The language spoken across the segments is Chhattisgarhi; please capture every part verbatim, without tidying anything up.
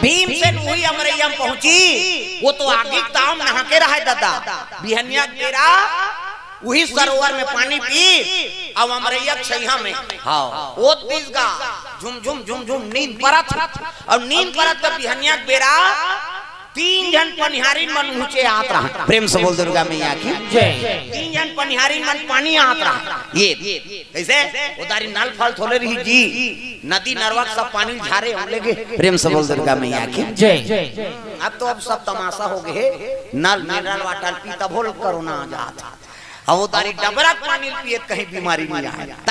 भीमसेन उही अमरैया में पहुंची, वो तो आगी के ताव में नहा के रहय ददा। बिहनिया के बेरा उही सरोवर में पानी पी, अउ अमरैया के छइहा में, हाँ, ओत दिस गा, झुम झुम झुम झुम नींद परत, अउ नींद परत त बिहनिया के बेरा तीन झन पनिहारिन मन उहचे आत रहय। प्रेम से बोल दुर्गा मैया की। जय। तीन झन पनिहारिन मन पानी आत रहय। ये कइसे? ओ दारी नल फल थोले रही जी, नदी नरवा के सब पानी झारे अउ लेगे। प्रेम से बोल दुर्गा मैया की। जय। अब तो अब सब तमाशा हो गे हे, नल मिनरल वाटर पी तभो ल कोरोना आ जात हे। अब ओ दारी डबरा के पानी पिए त कहीं बीमारी नइ आय। त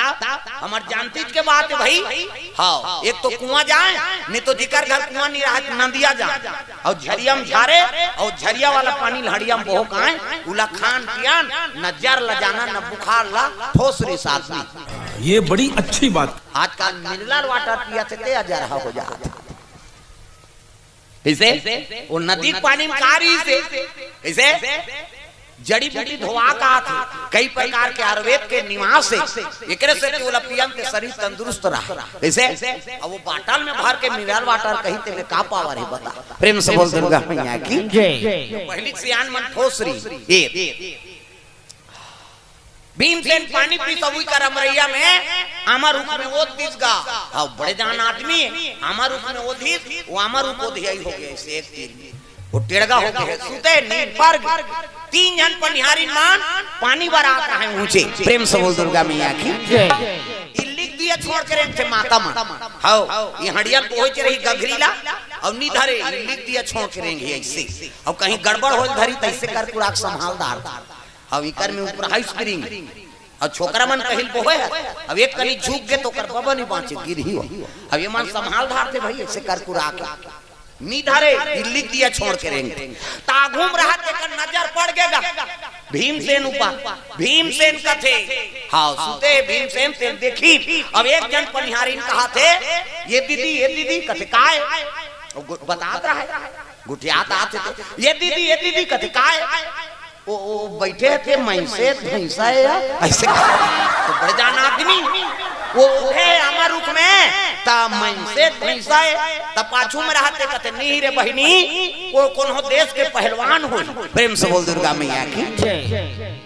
हमर जानतीच के बात हे भई। हाँ, एक तो कुआं जाय, नइ तो जेकर घर कुआं नइ रहय त नदिया जाय, अउ झरिया में झारे, अउ झरिया वाला पानी ल हड़िया में बोहो के आय, उला खान पियन, न जर ल जाना, न बुखार ल, ठोस रहिस आदमी। ये बड़ी अच्छी बात। आजकल मिनरल वाटर पियत हे ते अजरहा हो जात हे। कइसे? ओ नदी के पानी में का रहिस हे? कइसे? जड़ी बूटी धोवा के आत हे, कई प्रकार के आयुर्वेद के निवास हे, एकरे सेती ओला पियन ते शरीर तंदुरुस्त रहय। कइसे? अब ओ बाटल में भर के मिनरल वाटर कही तेमे का पावर हे बता? प्रेम से बोल दुर्गा मैया की। जय। पहिली सियान मन ठोस रहिस। ए भीमसेन पानी पीस उही कर अमरैया में, आमा रूख में ओत दिस गा। हाँ, बड़े जान आदमी, आमा रूख में ओत दिस, ओ आमा रूख ओधियाई हो गे, अइसे एक तीर में। ओ टेड़गा हो गे हे, सुते नींद पर गे। तीन झन पनिहारिन मन पानी बर आत रहय उहचे। प्रेम से बोल दुर्गा मैया की। जय। इल्ली के दिया छोड़ के रेंगथे माता मन। हव, ये हड़िया ल बोहे च रही गघरी ला, अउ नइ धरे, इल्ली के दिया छोड़ के रेंगही अइसे। अउ कहीं गड़बड़ होय ल धरी त अइसे कर कुरा के संभाल डारथे। अब इकर में ऊपर हाई स्प्रिंग, अब छोकरा मन कहिल बोहे हे, अब एक कनी झुक गे त ओकर बबा नइ बांचे, गिरही हो। अब ये मन संभाल डारथे भई, अइसे कर कुरा के नइ धरे, इल्ली के दिया छोड़ के रेंगथे। त आघू म रहत तेकर नजर पड़ गे गा भीमसेन ऊपर। भीमसेन कथे, हाँ, सुते हे भीमसेन, तेला देखही। अब एक झन पनिहारिन कहत हे, "ये दीदी, ये दीदी," कथे, "काय?" ओ गो-, बतात रहय, गोठियात आत हे ते, "ये दीदी, ये दीदी," कथे, "काय?" ओ, ओ बइठे हे ते, "मइनसे भइंसा हे या?" अइसे कहा। त बड़े जान आदमी, ओ उठे आमा रूख में, त मइनसे भइंसा हे, त पाछू में रहत हे कथे, "नहीं रे बहिनी, ओ कोनो देश के पहलवान होही।" प्रेम से बोल दुर्गा मैया की। जय।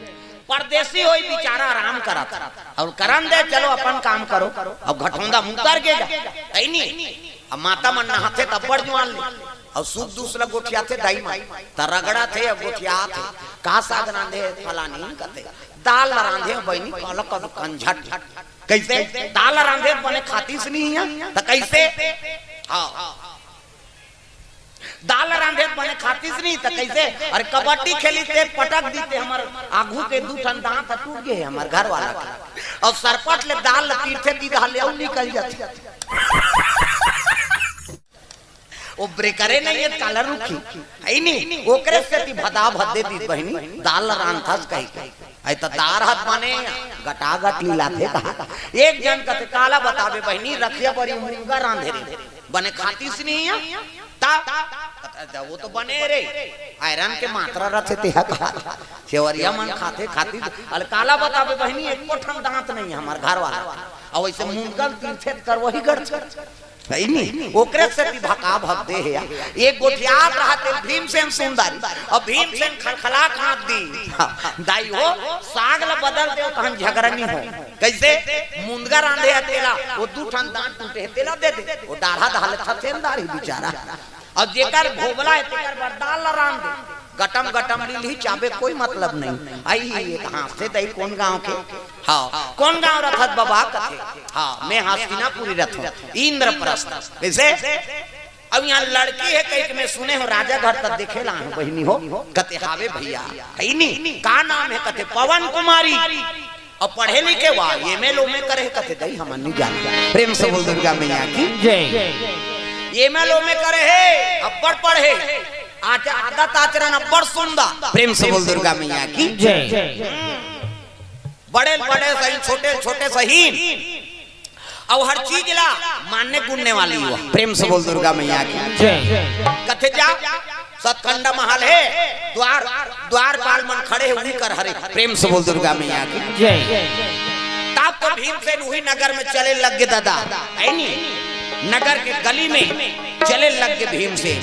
परदेसी होही बिचारा आराम करत, अउ करन दे, चलो अपन काम करो। अब घटोंदा मुकर गे गा, अइ नी। अब माता मन नहाथे त अब्बड़ जुआर ले, अउ सुख दुख ल गोठियाथे दाई मन, त रगड़ाथे अउ गोठियाथे, "का साग रांधे हे फलानी?" कथे, "दाल ल रांधे हंव बहिनी, काला कन-, कंझट।" कइसे? "दाल ल रांधे बने खातिस नइ हे, त कइसे?" हाँ। दाल रांधे बने खातिस नहीं त कइसे? अरे कबड्डी खेलिस ते पटक दिस ते हमर आघू के दू ठन दांत ह टूट गे हे हमर घर वाला के। अउ सरपट ले दाल ल तीरथे दीदा ले अउ निकल जाथे। ओ ब्रेकरे नहीं हे त काला रुकही, हे नी? ओकरे सेती भदा भद्दे दिस बहिनी, दाल ल रांधथस कहिके। अइ त दार हत बने गटागट लीलाथे कहा। एक झन कथे काला बताबे बहिनी, रखिया बरी मुनगा रांधे रहे। बने खातिस नहीं हे। त, त, त, वो तो बने रे, आयरन के मात्रा रथे तेहा कहा। सेवरिया मन खाथे, खातिस, अल काला बताबे बहिनी, एको ठन दांत नहीं हे हमर घर वाला। अउ अइसे मुनगा ल तीरथे त करवही गड़थे। हे नी, ओकरे सेती भका भक दे हे। एक गोठियात रहत हे भीमसेन सुंदर, अउ भीमसेन खलखला खात दिस, हाँ, दाई हो, साग ल बदल दे, तहन झगरा नहीं हो। कइसे? मुनगा रांधे हे तेला, ओ दू ठन दांत टूटे हे तेला दे दे, ओ डाढ़ा दहा ले थथेंदार ही बिचारा। अउ जेकर भोभला हे तेकर बर दाल ल रांध दे, गटम गटम लीलही चाबे कोई मतलब नहीं। अइ ही एक हाँसथे दई कोन गांव के? हाँ, कोन गांव रथस बबा कथे? हाँ, मैं हस्तिनापुरी रथों, इंद्रप्रस्थ। कइसे? अब इहाँ लड़की हे कहिके मैं सुने हंव, राजा घर त देखे ला हंव बहिनी हो। कथे हावे भइया, हे नी? का नाम हे? कथे पवन कुमारी। अउ पढ़े लिखे वा, एम ए ल ओम ए करे हे, कथे दई हमन नइ जानन। प्रेम से बोल दुर्गा मैया की। जय। एम ए ल ओम ए करे हे, अब्बड़ पढ़े, आच-, आदत आचरण अब्बड़ सुंदर। प्रेम से बोल दुर्गा मैया की। जय। बड़े ल बड़े सही, छोटे ल छोटे सही, अउ हर चीज ला मानने गुनने वाली हो। प्रेम से बोल दुर्गा मैया की। जय। कथे जा सतखंडा महल हे, द्वार, द्वारपाल मन खड़े हे, उही कर हरे। प्रेम से बोल दुर्गा मैया की। जय। तब तो भीमसेन उही नगर में चले लग गे ददा, हे नी? नगर के गली में चले लग गे भीमसेन।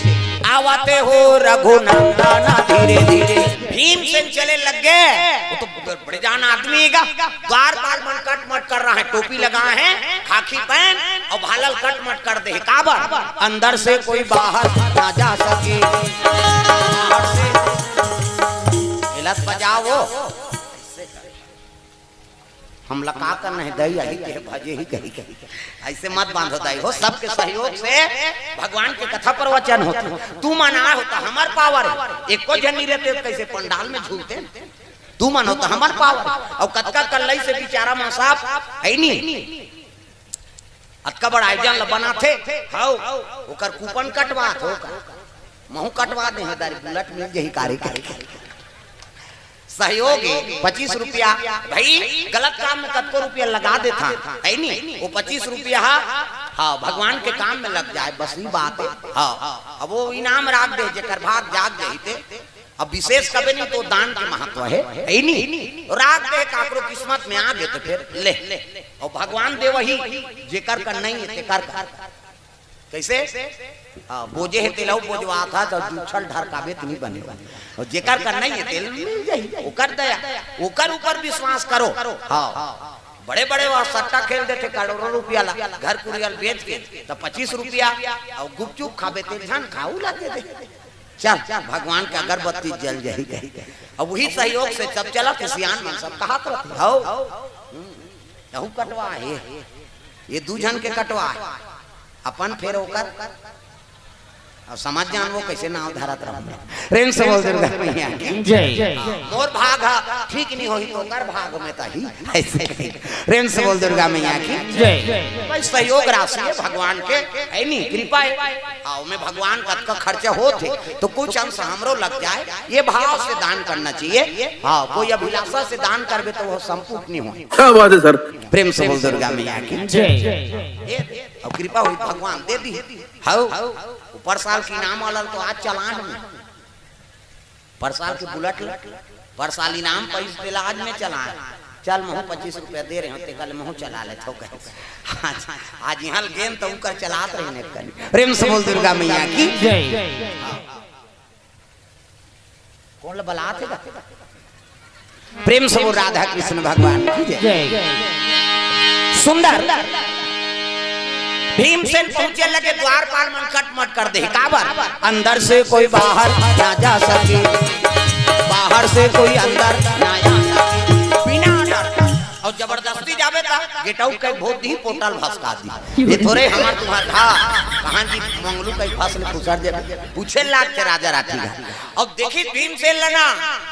आवते हो रघुनंदन धीरे धीरे। भीमसेन चले लग गे। वो तो बड़े जान आदमी हे गा। द्वारपाल मन कट मट कर रहा है, टोपी लगा है, खाकी पहन और भालल कट मट कर दे। काबर? अंदर से कोई बाहर ना जा सके। बाहर से एला बजाओ। हमला का करना हे दई, यही के भजे ही कही कही। ऐसे मत बांधो दई हो, सबके सहयोग से भगवान के कथा प्रवचन होथे। तू मन आए हो त हमर पावर हे, एको झन नहीं रहते त कैसे पंडाल में झूलते? तू मन हो त हमर पावर हे। और कतका कल्लई से बिचारा मां साहब हे नी, अतका बड़ा आयोजन ल बनाथे, हव, ओकर कूपन कटवात हो का? महू कटवा दे हो दारी, बुलेट मिल जही कारी कारी। सहयोग हे, पच्चीस रुपया। भाई, गलत काम में कतको रुपया लगा देथा, हे नी? वो पच्चीस रुपया हा, हाँ, भगवान के काम में लग जाए, बस ये बात हे। हाँ, अब वो इनाम राख दे, जेकर भाग जाग जाही ते। अब विशेष कबे नहीं तो दान के महत्व हे, हे नी? राख दे, काकरो किस्मत में आ गे तो फिर ले। और भगवान दे वही, जेकर कर नहीं हे, तेकर कर। कैसे? हाँ, बोजे हे तेला बोजवात हा, त दू छल ढरकाबे त नहीं बने। और जेकर कर नहीं हे, तेल मिल जाही, ओकर दया, ओकर ऊपर विश्वास करो। हाँ, बड़े बड़े वो सट्टा खेल देथे करोड़ों रुपया ला, घर कुरिया ल बेच के, त पच्चीस रुपया और गुपचुप खाबे, तेल झन खाऊ ला दे दे। चल, भगवान के अगरबत्ती जल जाही। अब वही सहयोग से सब चला, सियान मन सब कहत रहथे, हव। हम्म, यहू कटवा हे, ये दू झन के कटवा हे, अपन फेर ओकर। अब समझ जान वो कैसे नाव धरत रहूं। प्रेम से बोल दुर्गा मैया की। जय। मोर भाग हा ठीक नहीं होही तो ओकर भाग में तही, ऐसे कही। प्रेम से बोल दुर्गा मैया की। जय। भाई, सहयोग राशि हे भगवान के, हे नी, कृपा हे। हाँ, ओमे भगवान कतका खर्चा होत हे, तो कुछ अंश हमरो लग जाए, ये भाव से दान करना चाहिए। हाँ, कोई अभिलाषा से दान करबे तो वो संपूर्ण नहीं होय। क्या बात है सर। प्रेम से बोल दुर्गा मैया की। जय। ये, और कृपा होई, भगवान दे दी। हव, ऊपर साल के इनाम वाला तो आज चलान में। पर साल के बुलेट ल, पर साल इनाम पैसा देला, आज में चलान। चल, महू पच्चीस रुपया दे रहे हो, ते कल महू चला ले थो कहे। आज, आज यहाँ गेन तो उकर चलात रहे ने कल। प्रेम से बोल दुर्गा मैया की। जय। कौन ल बलात हे गा? प्रेम से बोल राधा कृष्ण भगवान की जय। जय। सुंदर। भीमसेन पहुंचे लगे, द्वारपाल मन कट मट कर दे। काबर? अंदर से कोई बाहर ना जा सके, बाहर से कोई अंदर ना आ सके, बिना डर। और जबरदस्ती जाबे त गेट आउट कही भोज दी, पोर्टल भसका दी। ये थोरे हमर तुम्हार था, कहाँ जी मंगलू कही भस ले खुसर दे। पूछे लाग के राजा राठी गा। अब देखी भीमसेन ल ना,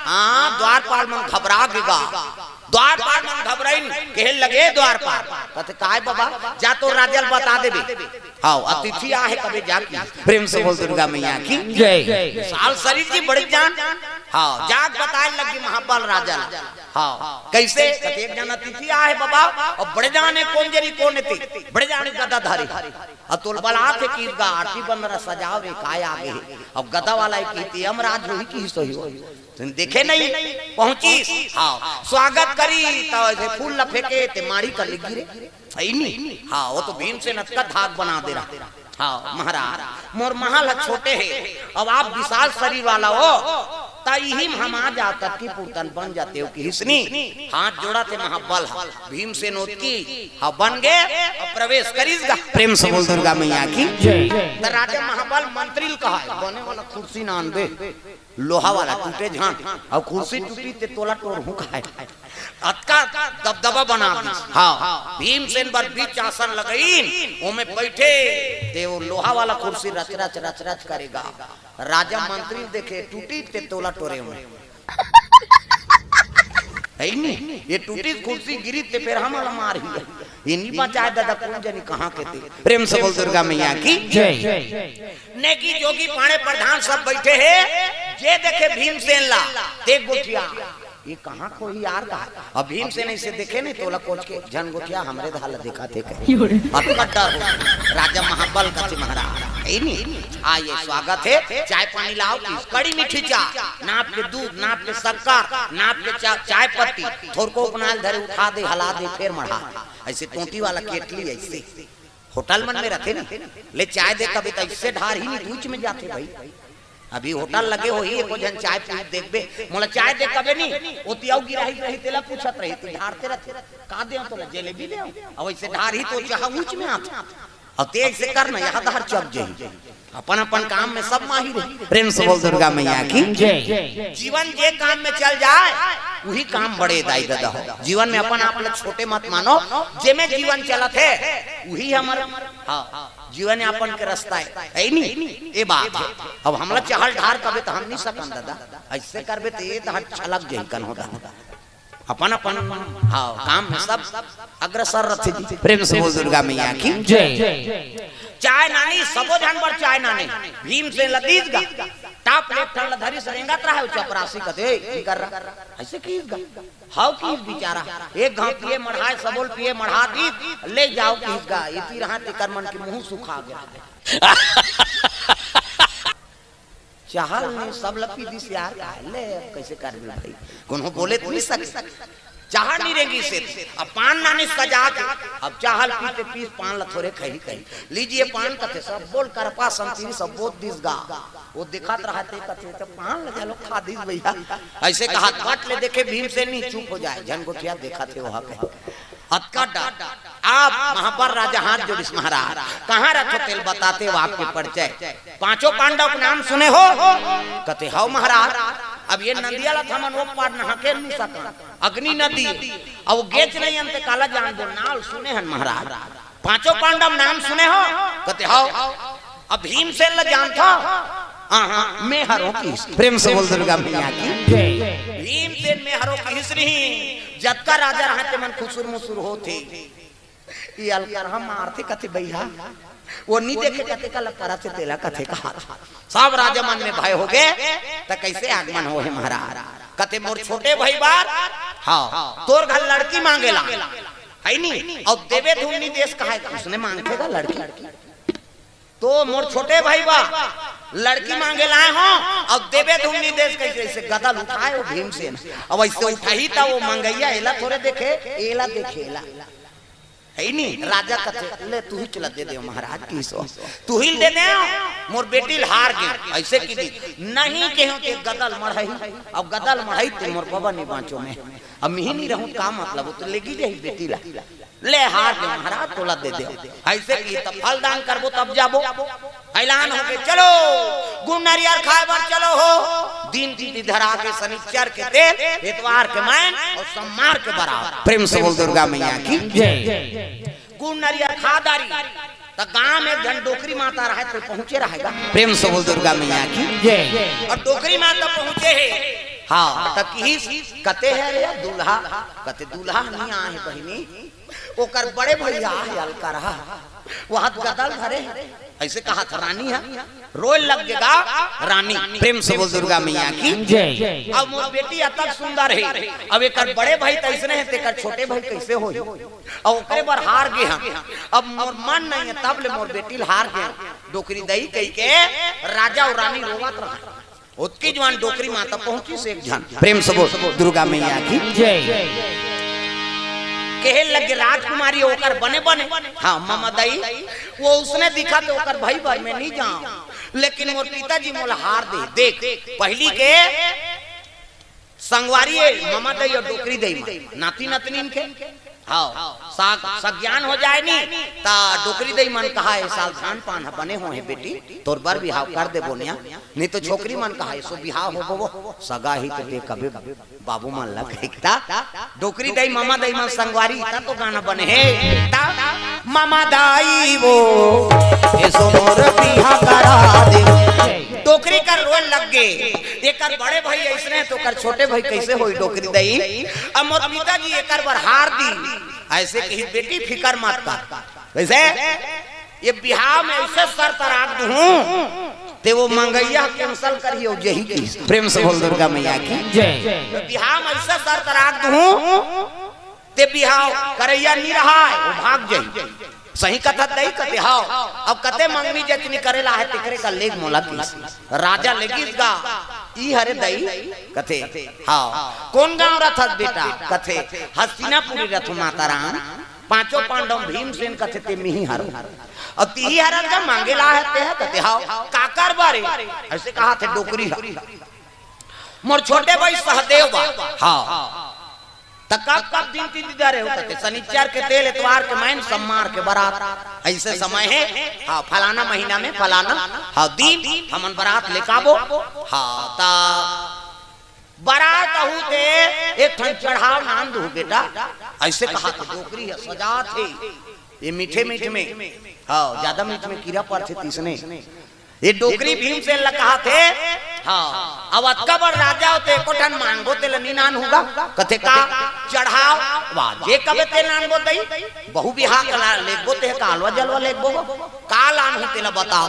हाँ, द्वारपाल मन घबरा गे गा। द्वारपाल मन घबराइन, कहे लगे द्वारपाल, कथे, "काय बाबा, जा तो राजा ल बता देबे।" हाँ, अतिथि आहे कबे जाके। प्रेम से बोल दुर्गा मैया की। जय। विशाल शरीर जी बड़े जान। हाँ, जाग बताए लगी महाबल राजा ल। हाँ, कैसे? कथे, "एक जन अतिथि आहे बाबा, और बड़े जाने कोन जनी कोन एती, बड़े जाने गदा धारी।" अतुल बलात हे कि गा आरती बंदरा सजाव रे, काय आगे हे। अब गदा वाला हे कि ते यमराज होही कि सही हो। तुम देखे नहीं, पहुंची, हाँ, स्वागत करी, तो ऐसे फूल ल फेंके, ते माड़ी कर ले गिरे। सही नहीं? हाँ, वो तो भीमसेन अतका धाक बना दे रहा। हाँ, महाराज, मोर महल ह छोटे हे, अब आप विशाल शरीर वाला हो, त इही म हम आ जात की पूतन बन जाते हो कि हिसनी। हाथ जोड़ा थे महाबल ह। भीमसेन ओतकी, हाँ, बन गे, अब प्रवेश करिस गा। प्रेम से बोल दुर्गा मैया की। जय। त राजा महाबल मंत्री ल कहा, बने वाला कुर्सी ना आन दे, लोहा वाला टूटे झान, और कुर्सी टूटी ते तोला टोरहूं कहा। अतका दबदबा बना दिस। हाँ, भीमसेन बर बीच आसन लगइन, ओमे बैठे, ते वो लोहा वाला कुर्सी रच रच, रच रच करेगा। राजा मंत्री देखे, टूटी ते तोला टोरे में। हे नी? ये टूटी कुर्सी गिरी ते फिर हमला मारही। ये नी बचाए दादा, कोन जनी कहाँ के ते। प्रेम से बोल दुर्गा मैया की। जय। नेकी जोगी पाणे प्रधान सब बैठे हे, जे देखे भीमसेन ला, ते गोठिया। ये कहाँ कोई यार कहा? अब भीमसेन ऐसे देखे नहीं, तोला कोच के झन गोठिया हमरे धाल देखा थे कहे। अब कट्टर हो, राजा महाबल कथे महाराज, हे नी? आ ये स्वागत हे, चाय पानी लाओ, कि कड़ी मीठी चाय, नाप के दूध, नाप के शक्कर, नाप के चा-, चाय पत्ती, थोरको बनाल धरे उठा दे, हला दे, फेर मढ़ा। ऐसे टोटी वाला केटली ऐसे। होटल मन में रथे नी, ले चाय दे कबे त अइसे ढारही नी, दूच में जाथे भाई। अभी होटल लगे होही, एको झन चाय पी देखबे, मोला चाय दे कबे नी, ओती अउ गिराही रही, तेला पूछत रही, तू ढारते रथे, का देव तोला, जलेबी देव? अब अइसे ढारही तो चाह ऊंच में आथे। अब ते अइसे कर ना, यहाँ धार चप जाही। अपन अपन काम में सब माहिर हे। प्रेम से बोल दुर्गा मैया की। जय। जीवन जे काम में चल जाए, वही काम बड़े दाई ददा हो। जीवन में अपन आप ल छोटे मत मानो, जेमे जीवन चलत हे, वही हमर, हाँ, जीवन यापन के रास्ता हे, हे नी? ये बात हे। अब हमला चाह ल ढार कबे त हम नी सकन ददा, अइसे करबे त ये धार छलक जाही कन हो ददा। अपन अपन, हाँ, काम में सब अग्रसर रथे जी। प्रेम से बोल दुर्गा मैया की। जय। चाय नानी, सबो झन बर चाय नानी। भीमसेन ल दीस गा, टाप ले ठन ल धरिस, रेंगत रहा, चपरासी कथे, "ए, की कर रहा?" अइसे किहिस गा। हव किहिस बिचारा, एक घांव पिए मढ़ाय, सबो ल पिए मढ़ा दीस, ले जाव किहिस गा, एती रहा तेकर मन के मुंह सुखा गे। चाह ल नी, सब ल पी दीस यार, ले अब कइसे करबे भाई, कोनो बोले त नी सके। चाह नी रेंगिस हे, अब पान नानी सजा के, अब चाह ल पीते पीस, पान ल थोरे खही कही, "लीजिए पान," कथे, सबो ल करपा संतीरी सबो दीस गा। वो देखत रहा ते कथे, "त पान ल घलो खा दीस भैया।" अइसे कहा, कट ले देखे भीमसेन नी, चुप हो जाए, झन गोठिया देखत हे ओहा कहे। अतका डर। अब महाबर राजा हाथ जोड़िस, "महाराज, कहाँ रथो तेल बताते हो आपके परिचय? पांचों पांडव के नाम सुने हो?" कथे, "हव महाराज।" अब ये नदिया ल त हमन ओ पार नहा के नी सकन, अग्नि नदी, अउ गेच नहीं अंते काला जान दो, नाव सुने हन महाराज। "पांचों पांडव नाम सुने हो?" कथे, "हव।" "अब भीमसेन ल जानथो?" "हाँ, हाँ, मैं हरों किहिस।" प्रेम से बोल दुर्गा मैया की। जय। भीमसेन मैं हरों किहिस नहीं, जतका राजा रहा ते मन खुसुर मुसुर होथे। ये अलकरहा मारथे कथे भैया, वो नी देखे कथे काला परत हे तेला कथे कहा। सब राजा मन में भय हो गे, त कइसे आगमन हो हे महाराज? कथे, "मोर छोटे भाई बर, हाँ, तोर घर लड़की मांगे ला, हे नी? अउ देबे धुन नी देस कहा, अइसने मांगथे गा लड़की? तो मोर छोटे भाई बर लड़की मांगे लाय हो, अउ देबे धुन नी देस कइसे?" अइसे गदा ल उठाय वो भीमसेन, अउ अइसे उठाही त वो मंगइया एला थोरे देखे, एला देखे, एला। हे नी? राजा कथे, "ले तुही ल दे देव महाराज," किहिस वो, "तुही ल दे देव, मोर बेटी ल हार गे।" अइसे किहिस, "नहीं केहेंव ते गदा ल मढ़ही, अब गदा ल मढ़ही ते मोर बबा नी बांचो में, अब मिही नी रहूं, का मतलब, वो तो लेगी जाही बेटी ला। ले हार गे महाराज, तोला दे देव।" अइसे किहिस, "त फलदान करबो तब जाबो।" ऐलान हो गे, "चलो, गुड़ नरियर खाय बर चलो हो।" दिन तिथि धरा के शनिचर के तेल, एतवार के मैन अउ सोमवार के बरात। प्रेम से बोल दुर्गा मैया की। जय। गुड़ नरियर खा डारी, त गांव में एक झन डोकरी माता रहय, त पहुंचे रहय गा। प्रेम से बोल दुर्गा मैया की। जय। अउ डोकरी माता पहुंचे हे, हाँ, त किहिस, "कते हे रे दूल्हा?" कथे, "दूल्हा नी आय हे बहिनी, ओकर बड़े भैया हे अलकरहा, वहां गदा ल धरे हे।" अइसे कहा त रानी ह रोय लग गे गा रानी। प्रेम से बोल दुर्गा मैया की। जय। "अब मोर बेटी अतक सुंदर हे, अब एकर बड़े भाई त अइसने हे, तेकर छोटे भाई कइसे होही? अब ओकरे बर हार गे हंव, अब मोर मन नहीं हे, तब ले मोर बेटी ल हार गे हंव।" डोकरी दई कहिके राजा अउ रानी रोवत रहय। ओतकी जुवार डोकरी माता पहुंचिस एक झन। प्रेम से बोल दुर्गा मैया की। जय। कहे लगे, "राजकुमारी ओकर बने बने, हाँ ममा दई, वो अइसने दिखत हे, ओकर भाई बर में नी जांव, लेकिन मोर पिताजी मोला हार दे।" देख, पहिली के संगवारी हे ममा दई अउ डोकरी दई मन, नाती नतनीन के, हाँ, सा-, सज्ञान हो जाय नी, त डोकरी दई मन कहय, "ए साल धान पान ह बने होहे बेटी, तोर बर बिहाव कर देबो निया।" नी त छोकरी मन कहय, "एसो बिहाव होबो, सगा ही त दे कबे बाबू मन ल कहिकता।" डोकरी दई, ममा दई मन संगवारी, त तो गाना बने हे, त ममा दई वो, एसो मोर बिहाव करा दे। डोकरी कर रोय लग गे, "एकर बड़े भाई अइसने हे, त ओकर छोटे भाई कइसे होही डोकरी दई? अब मोर पिताजी एकर बर हार दीन।" अइसे कहिस, "बेटी फिकर मत कर।" कइसे? "ये बिहाव में अइसे शर्त राख दूहूं, ते वो मंगइया cancel करही अउ जही किहिस।" प्रेम से बोल दुर्गा मैया की। जय। "बिहाव में अइसे शर्त राख दूहूं, ते बिहाव करइया नी रहय, वो भाग जही।" सही कथस दई? कथे, "हव।" "अब कते मंगनी जचनी करे ल आय हे, तेकरे कर लेग मोला," किहिस। राजा लेगिस गा, "ई हरे दई?" कथे, "हव।" "कोन गांव रथस बेटा?" कथे, "हस्तिनापुरी रथों माता राम।" पांचों पांडव भीमसेन कथे, "ते मिही हर, अउ तिही हर का मांगे ला हे ते ह?" कथे, "हाव।" "काकर बर?" अइसे कहाथे डोकरी ह, "मोर छोटे भाई सहदेव बा।" "हाव।" "त कब कब दिन तिथि धरे हो?" कथे, "सनिचर के तेल, एतवार के मैन, सम्मार के बरात, अइसे समय हे, हाव, फलाना महीना में फलाना, हाव, दिन हमन बरात लेकाबो।" "हाव, त बरात आहू ते एक ठन चढ़ाव नान दू बेटा।" अइसे कहाथे डोकरी ह, सजाथे। ये मीठे मीठ में, हाव, जादा मीठ में कीरा परथे तइसने। ये डोकरी भीमसेन ल कहाथे, हाव, "अब अतका बड़ राजा हो ते एको ठन मांगबो तेला नी नानहू गा?" कथे, "का?" "चढ़ाव।" "वाह, जे कबे ते नानबो दई, बहू बिहाव के ला लेगबो ते का अलवा जलवा लेगबो? का लानहू तेला बताव।"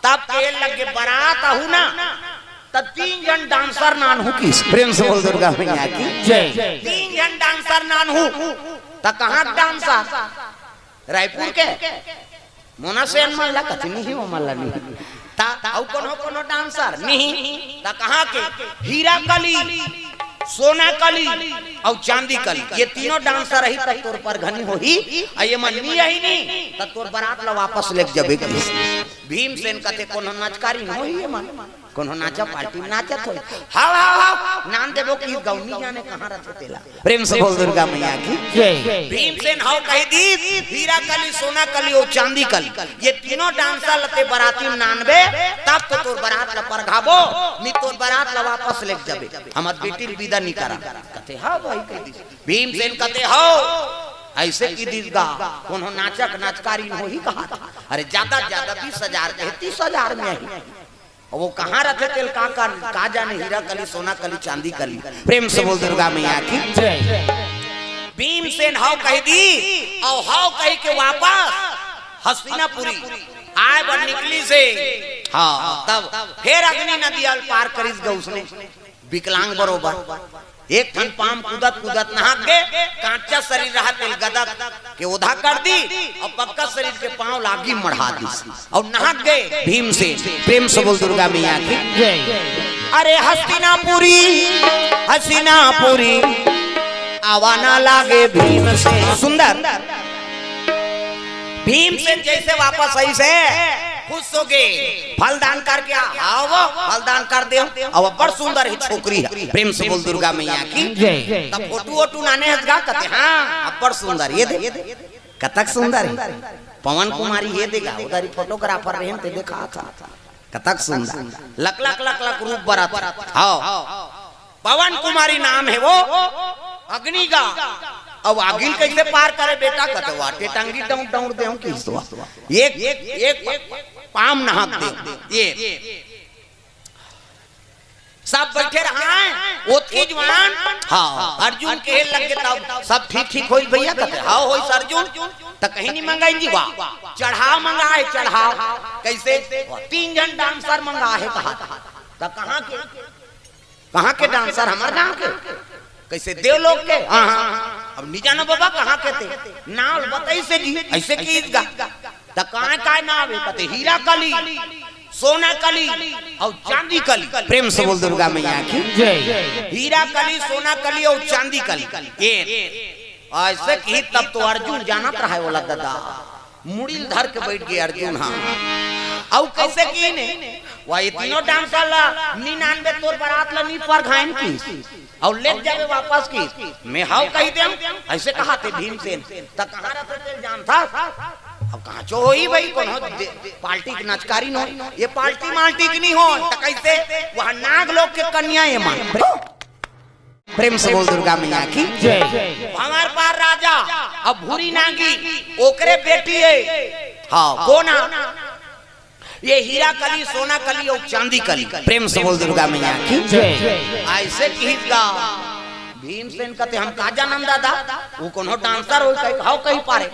तब कहे लगे, "बरात आहू ना, त तीन झन डांसर नानहू" कहिस। प्रेम से बोल दुर्गा मैया की जय। "तीन झन डांसर नानहू।" "त कहां के डांसर?" "रायपुर के।" "मोना सेन मन ला?" कथे, "निही, वो मन ला निही।" "त अउ कोनो कोनो डांसर?" "निही।" "त कहां के?" "हीरा कली, सोना कली अउ चांदी कली, ये तीनों डांसर रही त तोर परघनी होही, अउ ये मन नी रही नी त तोर बरात ला वापस लेके जबे" कहिस। भीमसेन कथे, "कोनो नचकारी नो होही ये मन, कोनो नाचा पार्टी में नाचत होही।" "हाव, हाव, हाव, नान देबो" कहिस गा, नी जाने कहां रथे तेला। प्रेम से बोल दुर्गा मैया की जय। भीमसेन हाव कहि दिस, "हीरा कली, सोना कली अउ चांदी कली, ये तीनों डांसर ल ते बराती में नानबे, तब तो तोर बरात ला परघाबो, नी तोर बरात ला वापस लेके जबे।" "हमर बेटी ल बिदा नी करा।" कथे, "हाव भाई" कहि दिस। भीमसेन कथे, "हाव, अइसे कहि दिस गा, कोनो नाचक नाचकारी नो होही कहाथे।" "अरे जादा जादा बीस हजार के तीस हजार में आही।" अउ वो कहां रथे तेला का, का, का जाने, हीरा कली, सोना कली, चांदी कली। प्रेम से बोल दुर्गा मैया की जय। भीमसेन हाव कहि दिस, अउ हाव कहि के वापस हस्तिनापुरी आय बर निकलिस हे। हाव, तब फेर अग्नि नदी ल पार करिस गा ओइसने। विकलांग बरोबर। एक ठन पांव कूदत कूदत नहाके गे, कांचा शरीर रहा तेला गदत के ओधा कर दिस, अउ पक्का शरीर के पांव ला आगी मढ़ा दिस, अउ नहाके गे भीमसेन। प्रेम से बोल दुर्गा मैया की जय। अरे हस्तिनापुरी, हस्तिनापुरी, आवा ना लागे भीमसेन। सुंदर। भीमसेन जइसे वापस आइस हे, खुश होगे, "फलदान करके आ।" "हाव, फलदान कर देंव।" "अउ अब्बड़ सुंदर हे छोकरी ह।" प्रेम से बोल दुर्गा मैया की जय। "त फोटो वोटो नाने हस गा?" कथे, "हां, अब्बड़ सुंदर, ये दे।" "कतक सुंदर हे?" "पवन कुमारी, ये दे गा।" उधर ही फोटोग्राफर रहेन ते देखाथे। "कतक सुंदर, लक लक लक लक रूप बरत हे।" "हाव।" पवन कुमारी नाम हे वो, अग्नि गा। "अउ आगी ल कइसे पार करे बेटा?" कथे, "वाटे टंगी डौंड़ डौंड़ देंव" कहिस तो। एक, एक पांव नहाके देंव। ये सब बइठे रहा हे, ओतकी जुवार, हाव, अर्जुन कहे लगे, "तब सब ठीक ठीक होइस भइया?" कथे, "हाव होइस अर्जुन।" "त कहीं नी मंगाइन जी?" "वाह, चढ़ाव मंगाए, चढ़ाव।" "कइसे?" "तीन झन डांसर मंगाए हे" कहा। "त कहां के?" "कहां के डांसर?" "हमर गांव के।" "कइसे, देवलोक के?" "हां, हां।" "अब नी जानंव बबा कहां के ते, नाव ल बताइस हे जी।" अइसे कहिस गा। "त काय काय नाव हे?" कथे, "हीरा कली, सोना कली अउ चांदी कली।" प्रेम से बोल दुर्गा मैया की जय। "हीरा कली, सोना कली अउ चांदी कली।" ये अइसे कहिस तब तो अर्जुन जानत रहय ओला ददा। मुड़ी ल धर के बइठ गे अर्जुन ह। अउ कइसे कहिस ने, "वाह, ये तीनों डांसर ला नी नानबे, तोर बरात ला नी परघाएन" कहिस, "अउ लेके जाबे वापस" कहिस। "मैं हाव कहि देंव।" अइसे कहाथे भीमसेन। "त कहां रथे तेला जानथस?" "अब कहां चो होही भई, कोनो दे-, पार्टी के नचकारी नो, ये पार्टी मार्टी के नी हो।" "त कइसे?" "वहां नाग लोक के कन्या हे मन।" प्रेम से बोल दुर्गा मैया की जय। भंवर पार राजा, अब भूरी नागी, ओकरे बेटी हे। हाव, कोन हा? ये हीरा कली, सोना कली अउ चांदी कली। प्रेम से बोल दुर्गा मैया की जय। अइसे कहिस गा। भीमसेन कथे, "हम का जानन ददा, वो कोनो डांसर होही कहि, हाव कहि पारे।"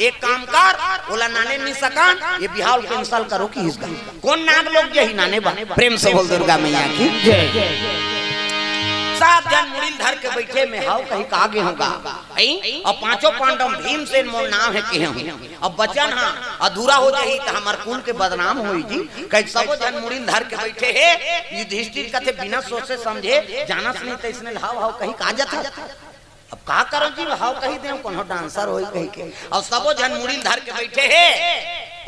"एक काम कर, ओला नाने नी सकन, ये बिहाव ल cancel करो" कहिस गा। कोन नाग लोक जाही नाने बर? प्रेम से बोल दुर्गा मैया की जय। सात झन मुड़ी ल धर के बइठे, "मैं हाव कहि के आगे हंव गा।" अउ पांचों पांडव भीमसेन मोर नाव हे कहे हंव। अब बचन ह अधूरा हो जाही त हमर कुल के बदनाम होही जी। कहि सबो झन मुड़ी ल धर के बइठे हे। युधिष्ठिर कथे, "बिना सोचे समझे जानस नहीं, त अइसने हाव हाव कहि के आ जाथस।" अब का करो जी, हव कही देव, कोनो डांसर होई कही के। अउ सबो झन मुड़ी ल धर के बइठे हे।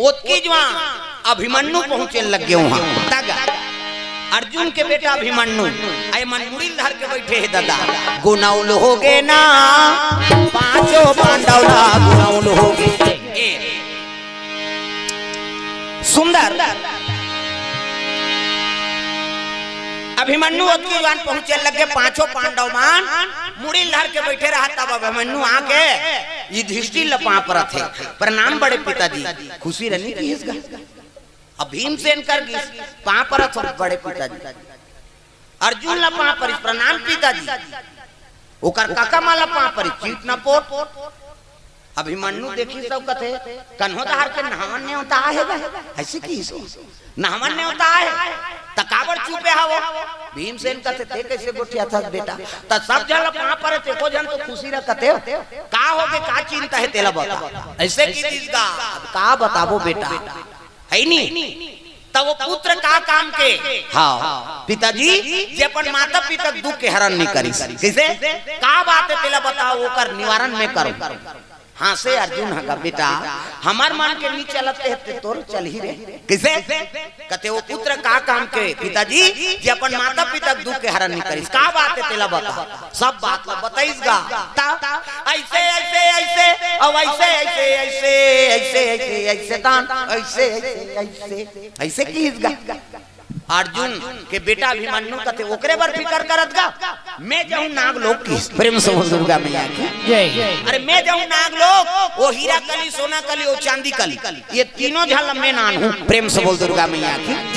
ओतकी जुवार अभिमन्यु पहुंचे लग गे उहां। तग अर्जुन के बेटा अभिमन्यु, अइ मन मुड़ी ल धर के बइठे हे ददा। गुनउल होगे ना, पांचों पांडव ला गुनउल होगे। ए, सुंदर। अभिमन्यु ओतकी जुवार पहुंचे लग गे, पांचों पांडव मन मुड़ी ल धर के बइठे रहत हे। तब अभिमन्यु आके युधिष्ठिर ल पांव परत हे, "प्रणाम बड़े पिताजी।" खुशी रनी किहिस गा। अब भीमसेन कर गिस, "पांव परत हों बड़े पिताजी।" अर्जुन ल पांव परिस, "प्रणाम पिताजी।" ओकर कका मन ल पांव परिस, "चीट न पोट।" अभिमन्यु देखिस अउ कथे, "कन्हो डहर के नहावन नेवता आहे गा?" अइसे किहिस, "नहावन नेवता आहे, त काबर चुपे हव?" भीमसेन कथे, "तें कइसे गोठियाथस बेटा? त सब झन ल पांव परे, तें एको झन तो खुशी रह कथे हो। का होगे, का चिंता हे, तेला बता।" अइसे किहिस गा। अब का बताबो बेटा, हे नी? त ओ पुत्र का काम के? हव, पिताजी, जे अपन माता पिता के दुख के हरण नइ करिस। कइसे? का बात हे, तेला बताव, ओकर निवारण मैं करंव। हांसे अर्जुन ह गा, "बेटा, हमर मन के नइ चलत हे, ते तोर चलही रे।" कइसे? कथे, "ओ पुत्र का काम के, पिताजी, जे अपन माता पिता के दुख के हरण नइ करिस? का बात हे, तेला बता।" सब बात ल बताइस गा। त अइसे, अइसे, अइसे, अउ अइसे, अइसे, अइसे, अइसे, अइसे, अइसे, दान, अइसे, अइसे, अइसे, अइसे किहिस गा। अर्जुन के बेटा अभिमन्यु कथे, "ओकरे बर फिकर करत गा? मैं जाहूं नागलोक।" किहिस, प्रेम से बोल दुर्गा मैया की। जय। "अरे मैं जाहूं नागलोक, ओ हीरा कली, सोना कली, ओ चांदी कली, ये तीनों झन ल मैं नानहूं।" प्रेम से बोल दुर्गा मैया की।